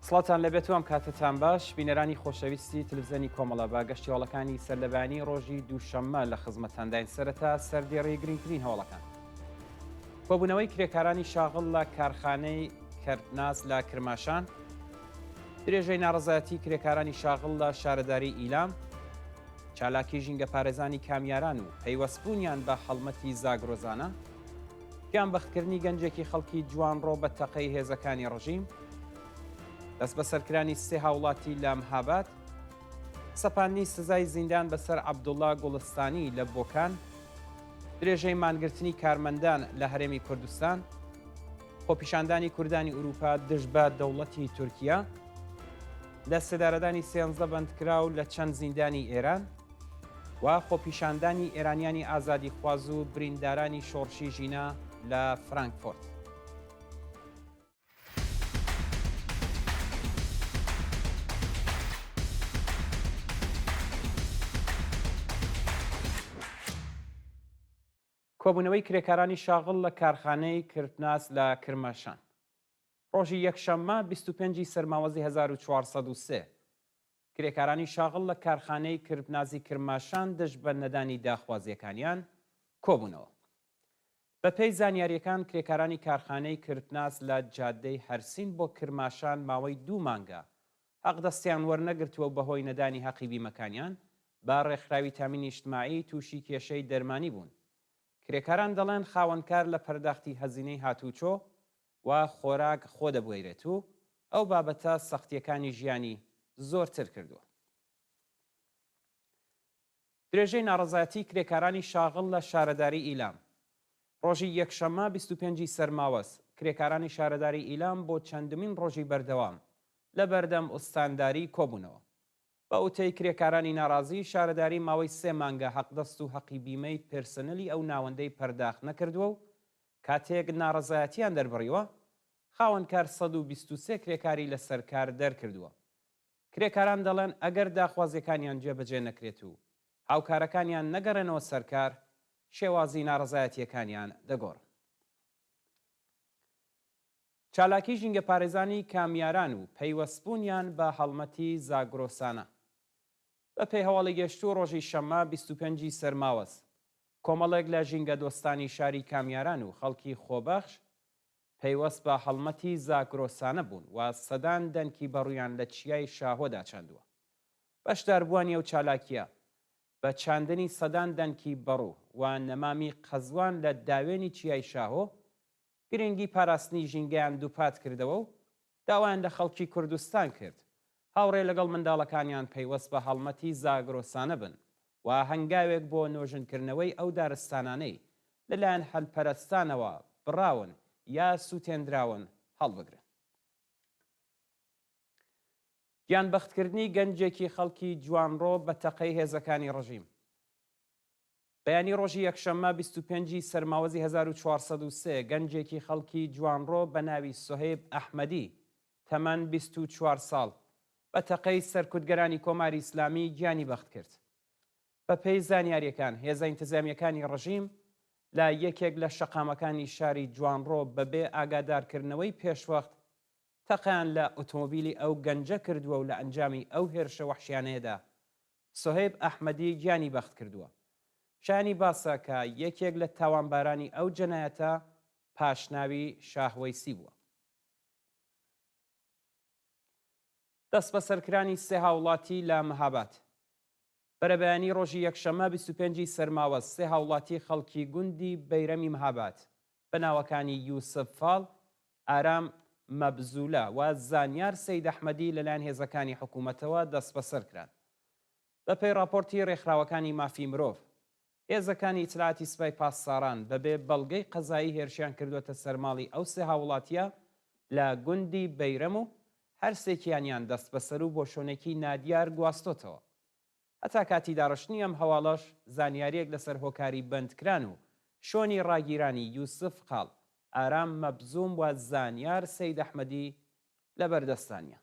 سڵاوتان لێبێت و ئەم کاتەتان باش بینەرانی خۆشەویستی تلویزیۆنی کۆمەڵە بە گەشتی هەواڵەکانی سەرلەبەیانی ڕۆژی دووشەممە لە خزمەتتانداین سەرەتا سەردێڕی گرنگترین هەواڵەکان کۆبوونەوەی کرێکارانی شاغڵ لە کارخانەی کەرتناس لە کرماشان درێژەی ناڕەزایەتی کرێکارانی شاغڵ لە شارەداری ئیلام چالاکی ژینگەپارێزانی کامیاران و پەیوەستبوونیان بە هەڵمەتی زاگرۆزانە گیانبەختکردنی گەنجێکی خەڵکی جوانڕۆ بە تەقەی هێزەکانی ڕژیم، دەستبەسەرکرانی سێ هاوڵاتی لە مهاباد، سەپاندنی سزای زیندان بەسەر عەبدوڵا گوڵستانی لە بۆکان، درێژەی مانگرتنی کارمەندان لە هەرێمی کوردستان، خۆپیشاندانی کوردانی ئورووپا دژ بە دەوڵەتی تورکیا، لە سێدارەدانی سێنزدە بەندکراو لە چەند زیندانی ئێران، و خۆپیشاندانی ئێرانیانی ئازادیخواز و بریندارانی شۆڕشی ژینا لە فرانکفۆرت. کۆبوونەوەی کرێکارانی شاغڵ لە کارخانەی کرپناس لە کرماشان ڕۆژی یەکشەممە 25 ی سەرماوەزی 1403 کرێکارانی شاغڵ لە کارخانەی کرپنازی کرماشان دژ بە نەدانی داخوازییەکانیان کۆبوونەوە. بەپێی زانیارییەکان کرێکارانی کارخانەی کرپناز لە جادەی هەرسین بۆ کرماشان ماوەی دوو مانگە حەقدەستیان وەرنەگرتووە و بەهۆی نەدانی هەقی بیمەکانیان بە ڕێکخراوی تامینی ئیجتماعی تووشی کێشەی دەرمانی بوون. کرێکاران دەڵێن خاوەنکار لە پەرداختی هەزینەی هاتووچۆ و خۆراک خۆ دەبوێرێت و ئەو بابەتە سەختییەکانی ژیانی زۆرتر کردووە. درێژەی ناڕەزایەتیی کرێکارانی شاغڵ لە شارەداریی ئیلام ڕۆژی یەکشەممە 25 ی سەرماوەز، کرێکارانی شارەداریی ئیلام بۆ چەندمین ڕۆژی بەردەوام لە بەردەم ئوستانداری کۆبوونەوە. بە وتەی کرێکارانی ناڕازی، شارەداری ماوەی سێ مانگە حەقدەست و هەقی بیمەی پێرسنلی ئەو ناوەندەی پەرداخت نەکردووە و کاتێک ناڕەزایەتییان دەربڕیوە، خاوەنکار 123 کرێکاری لەسەر کار دەرکردووە. کرێکاران دەڵێن ئەگەر داخوازییەکانیان جێبەجێ نەکرێت و هاوکارەکانیان نەگەڕێنەوە سەر کار، شێوازی ناڕەزایەتییەکانیان دەگۆڕن. چالاکی ژینگەپارێزانی کامیاران و پەیوەستبوونیان بە هەڵمەتی زاگرۆسانە. بەپێی هەواڵی گەشتوو ڕۆژی شەممە 25 ی سەرماوەز، کۆمەڵێک لە ژینگەدۆستانی شاری کامیاران و خەڵکی خۆبەخش پەیوەست بە هەڵمەتی زاگرۆسانە بوون و سەدان دەنکی بەڕوویان لە چیای شاهۆدا چاندووە. بەشداربووانی ئەو چالاکییە بە چاندنی سەدان دەنکی بەڕوو و نەمامی قەزوان لە داوێنی چیای شاهۆ گرنگی پاراستنی ژینگەیان دووپات کردەوە و داوایان لە خەڵکی کوردستان کرد هاوڕێ لەگەڵ منداڵەکانیان پەیوەست بە هەڵمەتی زاگرۆسانە بن و هەنگاوێک بۆ نۆژنکردنەوەی ئەو دارستانانەی لەلایەن هەلپەرستانەوە بڕاون یا سووتێندراون هەڵبگرن. گیانبەختکردنی گەنجێکی خەڵکی جوانڕۆ بە تەقەی هێزەکانی ڕژیم. بەیانی ڕۆژی یەکشەممە 25 ی سەرماوەزی 1403 گەنجێکی خەڵکی جوانڕۆ بە ناوی سوهەیب ئەحمەدی تەمەن 24 ساڵ بە تەقەی سەرکوتگەرانی کۆماری ئیسلامی گیانی بەخت کرد. بەپێی زانیارییەکان هێزە ئینتزامییەکانی ڕژیم لە یەکێک لە شەقامەکانی شاری جوانڕۆ بەبێ ئاگادارکردنەوەی پێشوەخت تەقەیان لە ئۆتۆمۆبیلی ئەو گەنجە کردووە و لە ئەنجامی ئەو هێرشە وەحشیانەیەدا سوهەیب ئەحمەدی گیانی بەخت کردووە. شایانی باسە کە یەکێک لە تاوانبارانی ئەو جەنایەتە پاشناوی شاهوەیسی بووە. دەستبەسەرکرانی سێ هاوڵاتی لە مهاباد. بەرەبەیانی ڕۆژی یەکشەممە 25 ی سەرماوەز سێ هاوڵاتی خەڵکی گوندی بەیرەمی مهاباد بە ناوەکانی یوسف فاڵ، ئارام مەبزولە و زانیار سەید ئەحمەدی لەلایەن هێزەکانی حکوومەتەوە دەستبەسەر کران. بەپێی ڕاپۆرتی ڕێکخراوەکانی مافی مرۆڤ، هێزەکانی ئیتلاعاتی سپای پاسداران بەبێ بەڵگەی قەزایی هێرشیان کردووەتە سەر ماڵی ئەو سێ هاووڵاتییە لە گوندی بەیرەم و هەرسێکیانیان دەستبەسەر و بۆ شۆنێکی نادیار گواستۆتەوە. هەتا کاتی داڕشتنی ئەم هەواڵەش زانیارییەک لەسەر هۆکاری بەندکران و شۆنی ڕاگیرانی یوسف قاڵ، ئارام مەبزوم و زانیار سەید ئەحمەدی لەبەردەستا نییە.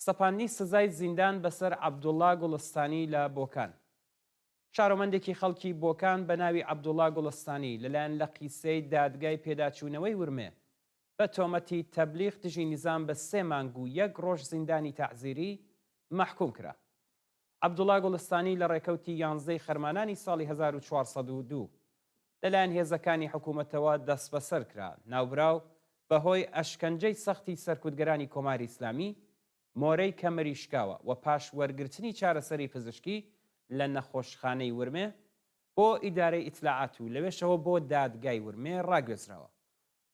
سەپاندنی سزای زیندان بەسەر عەبدوڵڵا گوڵستانی لە بۆکان. شارۆمەندێکی خەڵکی بۆکان بە ناوی عەبدوڵڵا گوڵستانی لەلایەن لقی سێی دادگای پێداچوونەوەی ورمێ. بە تۆمەتی تەبلیغ دژی نیزام بە سێ مانگ و یەک ڕۆژ زیندانی تەعزیری مەحکووم کرا. عەبدوڵا گوڵستانی لە ڕێکەوتی یانزدەی خەرمانانی ساڵی 1402 لەلایەن هێزەکانی حکوومەتەوە دەسبەسەر کرا. ناوبراو بە هۆی ئەشکەنجەی سەختی سەرکوتگەرانی کۆماری ئیسلامی مۆرەی کەمەری شکاوە و پاش وەرگرتنی چارەسەری پزیشکی لە نەخۆشخانەی ورمێ بۆ ئیدارەی ئیتلاعات و لەوێشەوە بۆ دادگای ورمێ ڕاگوێزراوە.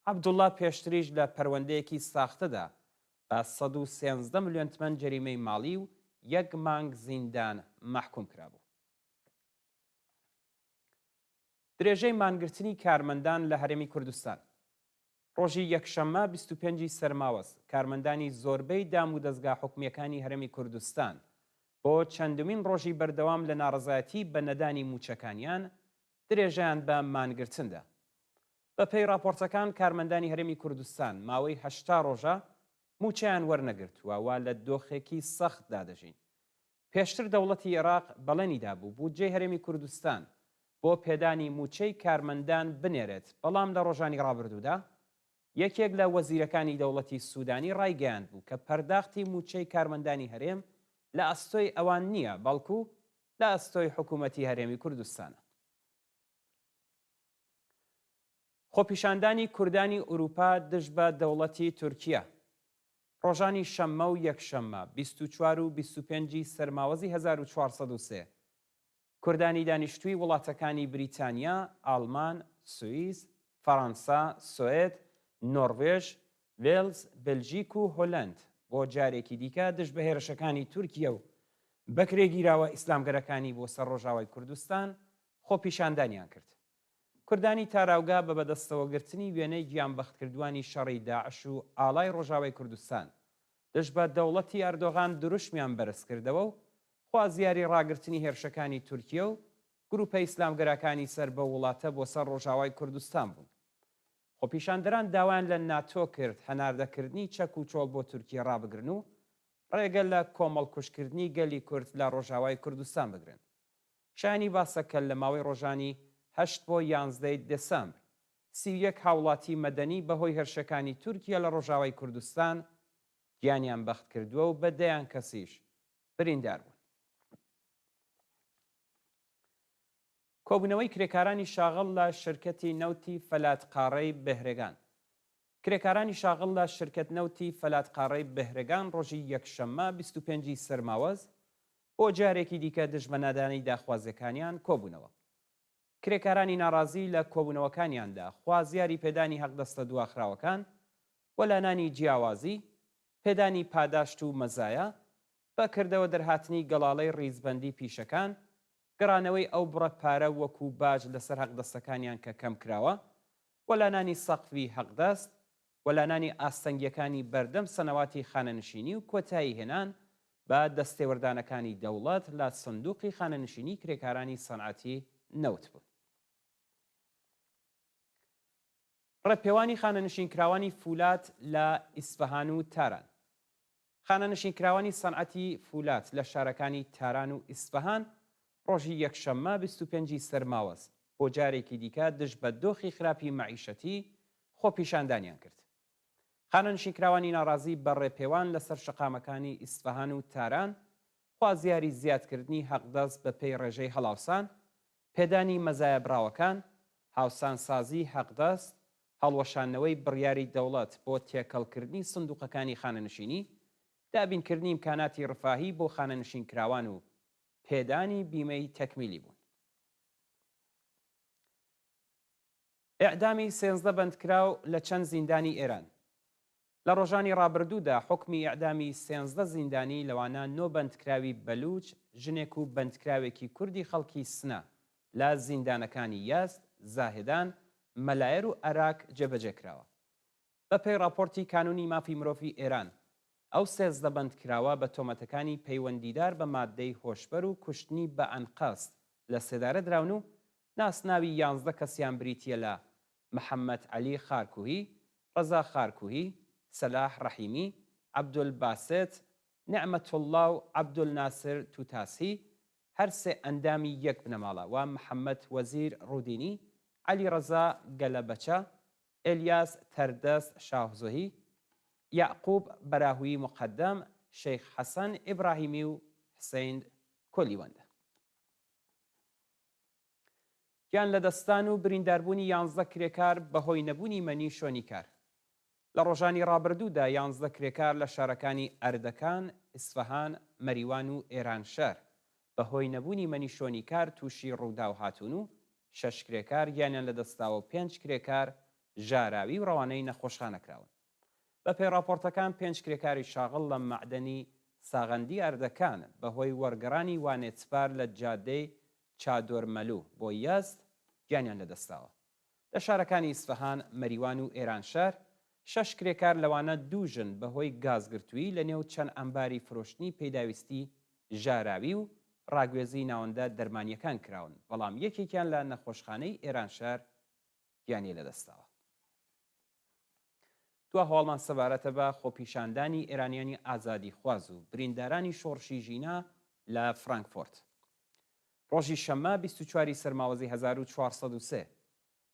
عەبدوڵا پێشتریش لە پەروەندەیەکی ساختەدا بە 113 ملیۆن تمەن جەریمەی ماڵی و یەک مانگ زیندان مەحکووم کرابوو. درێژەی مانگرتنی کارمەندان لە هەرێمی کوردستان. ڕۆژی یەکشەممە 25 ی سەرماوەز، کارمەندانی زۆربەی دامودەزگا حکومییەکانی هەرێمی کوردستان بۆ چەندمین ڕۆژی بەردەوام لە ناڕەزایەتی بە نەدانی مووچەکانیان، درێژەیان بە مانگرتن دا. بەپێی ڕاپۆرتەکان کارمەندانی هەرێمی کوردستان ماوەی 80 ڕۆژە مووچەیان وەرنەگرتووە و لە دۆخێکی سەختدا دەژین. پێشتر دەوڵەتی ئێراق بەڵێنی دابوو بودجەی هەرێمی کوردستان بۆ پێدانی مووچەی کارمەندان بنێرێت، بەڵام لە ڕۆژانی ڕابردوودا یەکێک لە وەزیرەکانی دەوڵەتی سودانی ڕایگەیاندبوو کە پەرداختی مووچەی کارمەندانی هەرێم لە ئەستۆی ئەوان نییە، بەڵکو لە ئەستۆی حکوومەتی هەرێمی کوردستانە. خۆپیشاندانی کوردانی ئورووپا دژ بە دەوڵەتی تورکیە ڕۆژانی شەممە و یەکشەممە 24 و 25 ی سەرماوەزی 1403 کوردانی دانیشتووی وڵاتەکانی بریتانیا، ئاڵمان، سوئیس، فەڕانسە، سۆئێد، نۆڕوێژ، وێڵز، بلژیک و هۆلەند بۆ جارێکی دیکە دژ بە هێرشەکانی تورکیە و بەکرێگیراوە ئیسلامگەرەکانی بۆ سەر ڕۆژاوای کوردستان خۆپیشاندانیان کرد. کوردانی تاراوگە بە بەدەستەوەگرتنی وێنەی گیانبەختکردووانی شەڕی داعش و ئاڵای ڕۆژاوای کوردستان دژ بە دەوڵەتی ئەردۆغان دروشمیان بەرزکردەوە و خوازیاری ڕاگرتنی هێرشەکانی تورکیە و گروپە ئیسلامگەراکانی سەر بەو وڵاتە بۆ سەر ڕۆژاوای کوردستان بوون. خۆپیشاندەران داوایان لە ناتۆ کرد هەناردەکردنی چەک و چۆڵ بۆ تورکیە ڕابگرن و ڕێگە لە کۆمەڵکوژکردنی گەلی کورد لە ڕۆژاوای کوردستان بگرن. شایانی باسە کە لە ماوەی ڕۆژانی هەشت بۆ یانزدەی دێسامبر، 31 هاوڵاتی مەدەنی بەهۆی هێرشەکانی تورکیە لە ڕۆژاوای کوردستان گیانیان بەخت کردووە و بە دەیان کەسیش بریندار بوون. کۆبوونەوەی کرێکارانی شاغڵ لە شرکەتی نەوتی فەلات قاڕەی بێهرەگان کرێکارانی شاغڵ لە شرکەت نەوتی فەلات قاڕەی بێهرەگان ڕۆژی یەکشەممە 25 ی سەرماوەز بۆ جارێکی دیکە دژ بە نادانی داخوازیەکانیان کۆبوونەوە. کرێکارانی ناڕازی لە کۆبوونەوەکانیاندا خوازیاری پێدانی حەقدەستە دواخراوەکان، وەلانانی جیاوازی، پێدانی پاداشت و مەزایا، بە کردەوە دەرهاتنی گەڵاڵەی ڕیزبەندی پیشەکان، گەڕانەوەی ئەو بڕە پارە وەکوو باج لەسەر حەقدەستەکانیان کە کەم کراوە، وەلانانی سەقفی حەقدەست، وەلانانی ئاستەنگییەکانی بەردەم سەنەواتی خانەنشینی و کۆتایی هێنان بە دەستێوەردانەکانی دەوڵەت لە سندوقی خانەنشینی کرێکارانی سەنعەتی نەوت بوون. ڕێپێوانی خانەنشینکراوانی فولاد لە ئیسفەهان و تاران خانەنشینکراوانی سەنعەتی فولاد لە شارەکانی تاران و ئیسفەهان ڕۆژی یەکشەممە 25 ی سەرماوەز بۆ جارێکی دیکە دژ بە دۆخی خراپی مەعیشەتی خۆپیشاندانیان کرد. خانەنشینکراوانی ناڕازی بە ڕێپێوان لەسەر شەقامەکانی ئیسفەهان و تاران خوازیاری زیادکردنی حەقدەست بەپێی ڕێژەی هەڵاوسان، پێدانی مەزایە بڕاوەکان، هاوسانسازیی حەقدەست، هەڵوەشاندنەوەی بڕیاری دەوڵەت بۆ تێکەڵکردنی سندوقەکانی خانەنشینی، دابینکردنی ئیمکاناتی ڕفاهی بۆ خانەنشینکراوان و پێدانی بیمەی تەکمیلی بوون. ئێعدامی سێنزدە بەندکراو لە چەند زیندانی ئێران لە ڕۆژانی ڕابردوودا حوکمی ئێعدامی سێنزدە زیندانی لەوانە نۆ بەندکراوی بەلووچ، ژنێک و بەندکراوێکی کوردی خەڵکی سنە لە زیندانەکانی یەزد، زاهێدان، مەلایەر و ئەراک جێبەجێ کراوە. بە پێی ڕاپۆرتی کانوونی مافی مرۆڤی ئێران، ئەو 13 بەندکراوە بە تۆمەتەکانی پەیوەندیدار بە ماددەی هۆشبەر و کوشتنی بە ئەنقەست لە سێدارە دراون و ناسناوی یانزدە کەسیان بریتییە لە محەممەد عەلی خارکوهی، ڕەزا خارکوهی، سەلاح ڕەحیمی، عەبدولباسێت نعمەتوڵڵا و عەبدولناسر توتاسهی، هەر سێ ئەندامی یەک بنەماڵە، و محەممەد وەزیر ڕودینی، عەلی ڕەزا گەلەبەچە. ئێلیاس تەردەست شاهزۆهی، یەعقوب بەراهویی موقەدەم، شەیخ حەسەن ئیبراهیمی و حسەین کۆلیوەند. گیان لەدەستدان و برینداربوونی یانزدە کرێکار بەهۆی نەبوونی مەنی شۆنی کار. لە ڕۆژانی ڕابردوودا یانزدە کرێکار لە شارەکانی ئەردەکان، ئیسفەهان، مەریوان و ئێرانشەهر بەهۆی نەبوونی مەنی شۆنی کار تووشی ڕووداو هاتوون و شەش کرێکار گیانیان لەدەستداوە و پێنج کرێکار ژاراوی و ڕەوانەی نەخۆشخانە کراون. بەپێی ڕاپۆرتەکان پێنج کرێکاری شاغڵ لە مەعدەنی ساغەندی ئەردەکان بەهۆی وەرگەڕانی وانێتسپار لە جادەی چادۆرمەلو بۆ یەزد گیانیان لەدەستداوە. لە شارەکانی ئیسفەهان، مەریوان و ئێرانشەهر شەش کرێکار لەوانە دوو ژن بەهۆی گازگرتوویی لەنێو چەند عەمباری فرۆشتنی پێداویستی ژاراوی و ڕاگوێزی ناوەندە دەرمانییەکان کراون، بەڵام یەکێکیان لە نەخۆشخانەی ئێرانشەهر گیانی لەدەستداوە. دوا هەواڵمان سەبارەتە بە خۆپیشاندانی ئێرانیانی ئازادیخواز و بریندارانی شۆڕشی ژینا لە فرانکفۆرت. ڕۆژی شەممە 24 ی سەرماوەزی 1403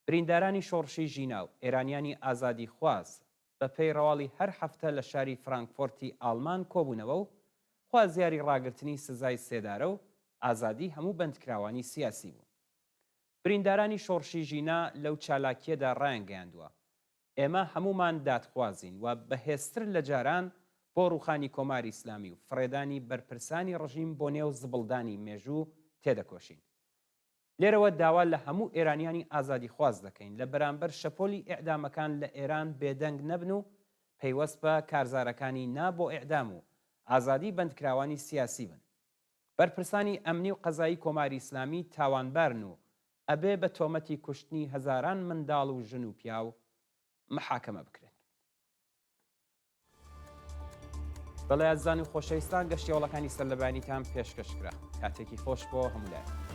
بریندارانی شۆڕشی ژینا و ئێرانیانی ئازادیخواز بە پێی ڕەواڵی هەر هەفتە لە شاری فرانکفۆرتی ئاڵمان کۆبوونەوە و خوازیاری ڕاگرتنی سزای سێدارە و ئازادی هەموو بەندکراوانی سیاسی بوون. بریندارانی شۆڕشی ژینا لەو چالاکییەدا ڕایانگەیاندووە، ئێمە هەموومان دادخوازین و بەهێزتر لە جاران بۆ ڕووخانی کۆماری ئیسلامی و فڕێدانی بەرپرسانی ڕژیم بۆ نێو زبڵدانی مێژوو تێدەکۆشین. لێرەوە داوا لە هەموو ئێرانیانی ئازادیخواز دەکەین لە بەرامبەر شەپۆلی ئێعدامەکان لە ئێران بێدەنگ نەبن و پەیوەست بە کارزارەکانی نا بۆ ئێعدام و ئازادی بەندکراوانی سیاسی بن. بەرپرسانی ئەمنی و قەزایی کۆماری ئیسلامی تاوانبارن و ئەبێ بە تۆمەتی کوشتنی هەزاران منداڵ و ژن و پیاو محاکەمە بکرێن. بەڵێ ئازیزان و خۆشەویستان گەشتی هەوڵەکانی سەرلەبەیانیتان پێشکەش کرا. کاتێکی خۆش بۆ هەموو لایەک.